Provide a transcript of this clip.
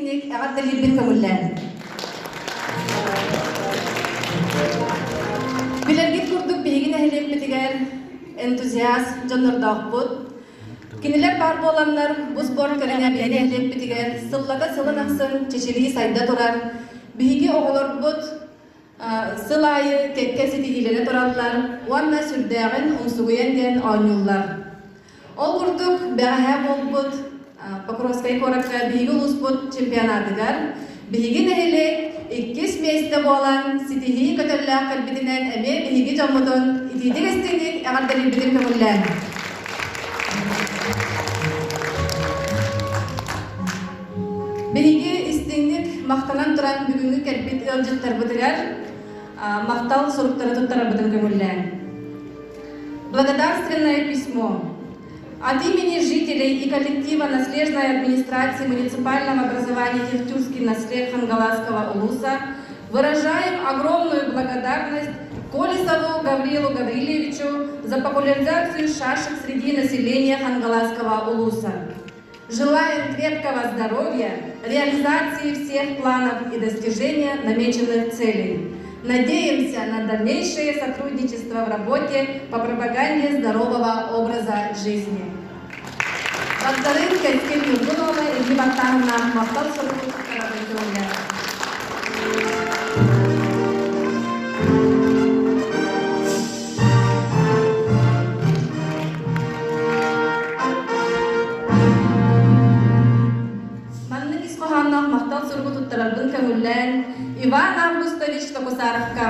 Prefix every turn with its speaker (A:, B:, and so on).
A: истиҥник эҕэрдэлиирбин көҥүллээн. Билэргит курдук биһиги нэһилиэкпитигэр энтузиаст дьоннордоохпут. Кинилэр баар буоланнар бу спорт көрүҥэ биһиги нэһилиэкпитигэр сыллата сылын ахсын чэчирии сайда турар. Биһиги оҕолорбут сыл аайы кэккэ ситиһиилэнэ тураллар уонна сүрдээҕин умсугуйан диэн оонньууллар. Ол курдук, бэҕэһээ буолбут Покровскай куоракка биһиги улууспут чемпионатыгар биһиги нэһилиэк иккис миэстэ буолан ситиһии көтөллөөх кэлбитинэн эмиэ биһиги дьоммутун итиитик-истиҥник эҕэрдэлиирбитин көҥүллээн. Биһиги истиҥник махтанан туран бүгүҥҥү кэлбит ыалдьыттарбытыгар махтал суруктары туттарарбытын көҥүллээн. Благодарственное письмо. От имени жителей и коллектива наследной администрации муниципального образования Тевтюрский наслед Хангаласского улуса выражаем огромную благодарность Колесову Гаврилу Гаврилевичу за популяризацию шашек среди населения Хангаласского улуса. Желаем крепкого здоровья, реализации всех планов и достижения намеченных целей. Надеемся на дальнейшее сотрудничество в работе по пропаганде здорового образа жизни. Багдарыын Кэскил Ньургунова илии баттааһыннаах махтал суругу туттарабын көҥүлэ. Маннык ис хоһоонноох махтал суругу туттарарбын көҥүллээн Иван Августович Токусаровка.